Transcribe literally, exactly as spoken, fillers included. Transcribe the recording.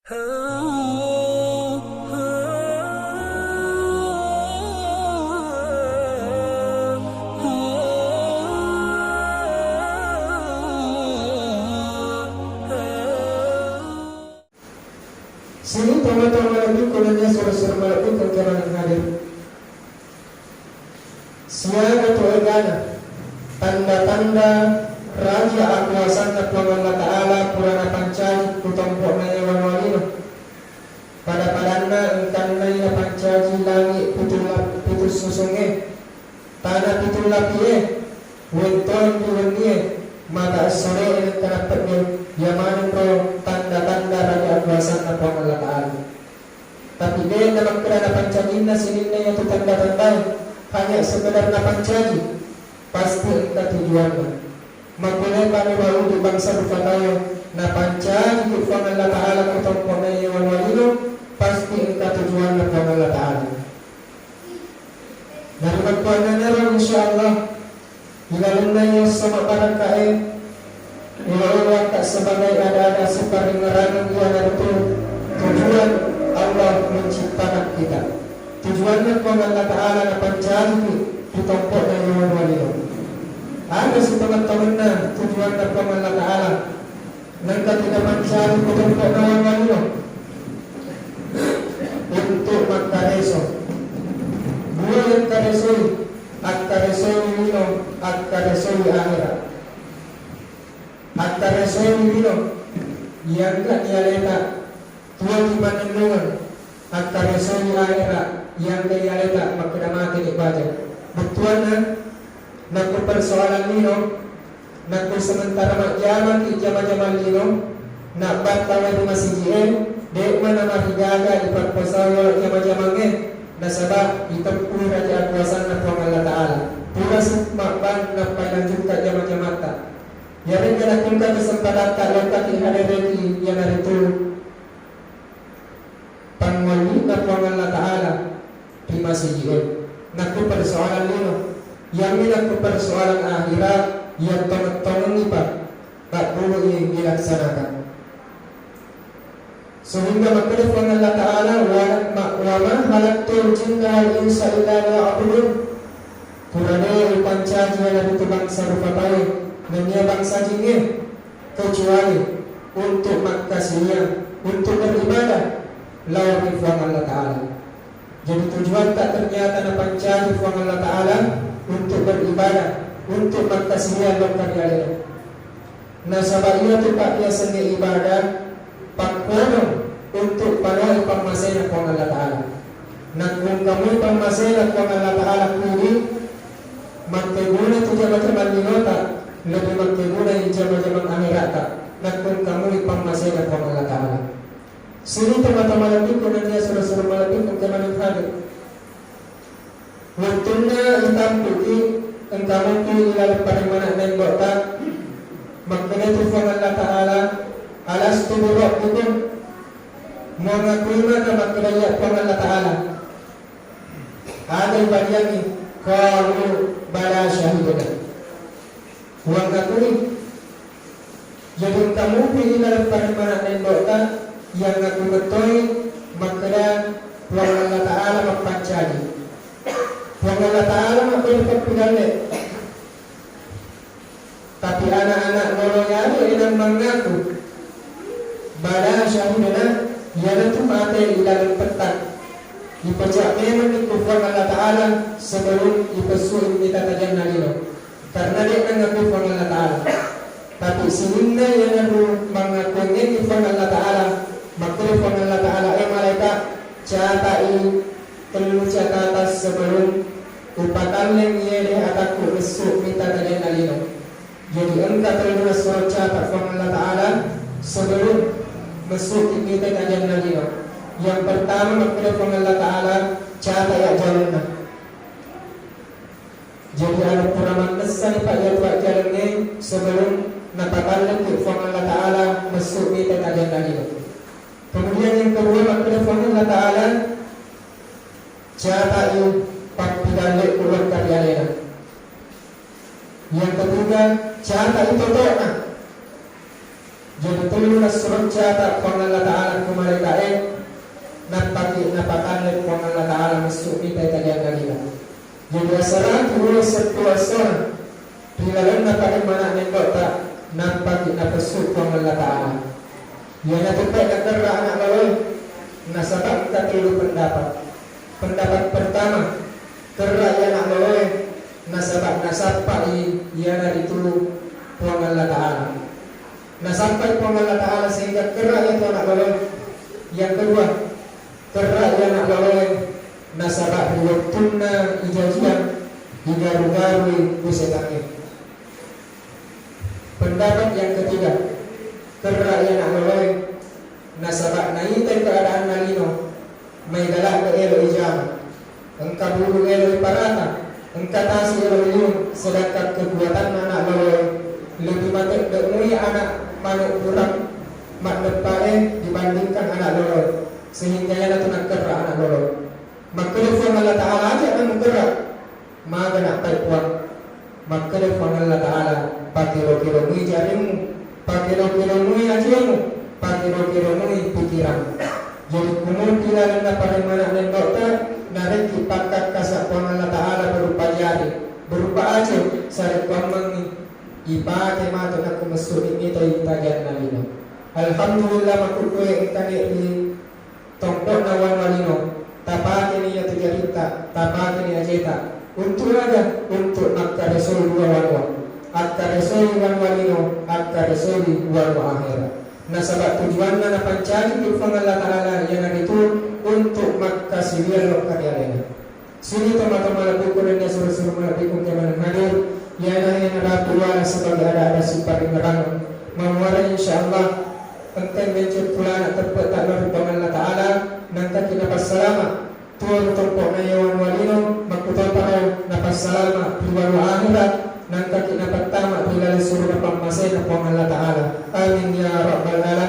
Sining tomatoa malebbiku nennia sura-sura malebbiku engka maneng hadir. Siaga tu egana, tanda-tanda raja akuasanna Puang Allah Ta'ala pura napancaji ku tompo'na wanua lino. Pada-padanna engkannai napancaji langi pitu lap-, pitu susungnge, tana pitu lapie, wettoeng ri wennie, mata essore'e engka napedde, iya manenro tanda-tanda raja akuasanna Puang Allah Ta'ala. Tapi de' namakkeda napancajinna sininna iyatu tanda-tandae, hanya sekedar napancaji, pasti engka tujuanna. Makkunai pale wau di bangsa rupa tauwe, napancaji ku Puang Allah Ta'ala ku tompo'na wanua lino, pasti engka tujuanna Puang Allah Ta'ala. Narimakkuannanaro, insyaallah, ilalenna esso mabbarakkae, elo-eloakka sebagai ada-ada siparingngerangeng, iyanaritu tujuan Allah menciptakan kita. Tujuanna Puang Allah Ta'ala napancajiki ri tompo'na wanua lino. Aga sitongeng-tongenna tujuanna Puang Allah Ta'ala? Nengka kita pancari ku tompo'na wanua lino untuk makkareso. Dua yang karesoi, akkaresoi lino, akkaresoi akhirat. Akkaresoi lino, iyangka ni aleta tuo ki mannennungeng, akkaresoi akhirat, iyangka ni aleta makkeda mate ni baja. Bettuanna, nakku persoalan lino, Nakko sementara majjamaki jama-jamang lino, nabbattawai ri masiji'e, de'ma namarigaga ipappasawa jama-jamangnge, nasaba iteppui raja akuasanna Puang Allah Ta'ala. Purasi mabbang nappa ilanjutta jama-jamatta. Iyare'ga nakko engka kesempatatta lokkaki hadereki, iyanaritu pangngolli'na Puang Allah Ta'ala ri masiji'e. Nakku persoalan lino, iyami nakku persoalan akhirat, iya tongeng-tongengngi pa, pabbului ilaksanakan. Sehingga makkeda Puang Allah Ta'ala, wa ma, wa ma khalaqtul jinna wal insa illa liya'budun. Pura de upancaji iyanaritu bangsa rupa tauwe nennia bangsa jingnge, kecuali untuk makkasiwiang, untuk beribadah lao ri Puang Allah Ta'ala. Jadi tujuatta ternyata napancaji Puang Allah Ta'ala untuk beribadah, untuk makkasiwiang lokka ri alena. Nasaba iyatu pappiasengnge ibadah, pakkodong untuk panoai pammasena Puang Allah Ta'ala. Nakko engkamui pammasena Puang Allah Ta'ala kudi, makkeguna tu jama-jamang linota, lebbi makkegunai jama-jamang akhiratta, nakko engkamui pammasena Puang Allah Ta'ala. Sining tomatoa malebbiku nennia sura-sura malebbiku engka maneng hadir. Wettunna itampuki, engka mupi ilaleng parimana nendo'ta, makkeda tu Puang Allah Ta'ala, "Alastu birabbikum?" Muangakui maka makkeda iya Puang Allah Ta'ala. Aga ibadiangngi? Qalu bala syahidna. Uangakui. Jadi engka mupi ilaleng parimana nendo'ta, iyangaku mettoi makkeda Puang Allah Ta'ala mappancaji. Puang Allah Ta'ala mabbere pappidalle. Tapi anak-anak lolo yari enang mangaku, bala syahidna, iyanatu mate ilaleng petta. Ipaja memang ku Puang Allah Ta'ala sebelum ipessu mita tajanna lino. Karena de nangakui Puang Allah Ta'ala. Tapi sininna iyanaro mangakuangengngi Puang Allah Ta'ala, makkeda Puang Allah Ta'ala, "Eh, malaika, catai tellu catatan sebelum upatalleng iyede atakku messu mita tajanna lino." Jadi engka tellu nassuro catat Puang Allah Ta'ala sebelum messu mita tajanna lino. Yang pertama makkeda Puang Allah Ta'ala, catai ajjalenna. Jadi, ada pura mannessani, Pak, iyatu ajjalengnge sebelum napatallekki Puang Allah Ta'ala messu mita tajanna lino. Kemudian yang kedua, makkeda Puang Allah Ta'ala, catai pappidallekku lokka ri alena. Yang ketiga, catai toto'na. Jadi, tellu nassuro catat Puang Allah Ta'ala ku malaika Seppulo essona ri lalenna paimana nendo'ta nampaki napessu Puang Allah Ta'ala. Iyanatu pekka kerra anak loloe, nasaba engka tellu pendapat. Pendapat pertama, kerra i anak loloe nasaba nasappai iyanaritu Puang Allah Ta'ala. Nasappai Puang Allah Ta'ala sehingga kerra iyatu anak loloe. Yang kedua, kerra i anak loloe nasaba ri wettunna ijajiang, igaru-garui ku setangnge. Pendapat yang ketiga, kerra i anak loloe nasaba naitai keadaanna lino, maega ladde elo ijama, engka bulu elo iparata, engka tasi elo iliung, sedangkan kekuatanna anak loloe lebih matedde mui anak manuk burang maddeppae dibandingkan anak loloe, sehingga iyanatu nakkerra anak loloe. Makkeda Puang Allah Ta'ala, aja kamu kerra. Maga nappai Puang? Makkeda Puang Allah Ta'ala, pakero-keromui jarimmu, pakero-keromui ajemu, pakero-keromui pikirammu. Jadi kumupi lalenna parimana nendo'ta, narekki pakkakkasa Puang Allah Ta'ala berupa jari, berupa aje, sarekkuammengngi ipake matu nakko messu'ni mitoi tajanna lino. Alhamdulillah, makkukkue engkani ri tompo'na wanua lino, tapakeni iyatu jaritta, tapakeni ajeta. Untuk aga? Untuk makkaresoi dua wanua. Akkaresoi wanua lino, akkaresoi wanua ahera. Nasaba tujuanna napancaji Puang Allah Ta'ala iyanaritu untuk makkasiwiang lokka ri alena. Sini tomatoa malebbiku nennia suro-suro malebbiku engka maneng hadir, iyana e narapi wala sebagai ada-ada siparingerang. Mamuareng insyaallah engka menceng pulana teppe ta lao ri Puang Allah Ta'ala, naengkaki napassalama tuo ri tompo'na iye wanua lino, makkutoparo napassalama ri wanua ahera, naengkaki napattama ri laleng surga pammasena Puang Allah Ta'ala. Amin ya rabbal alamin.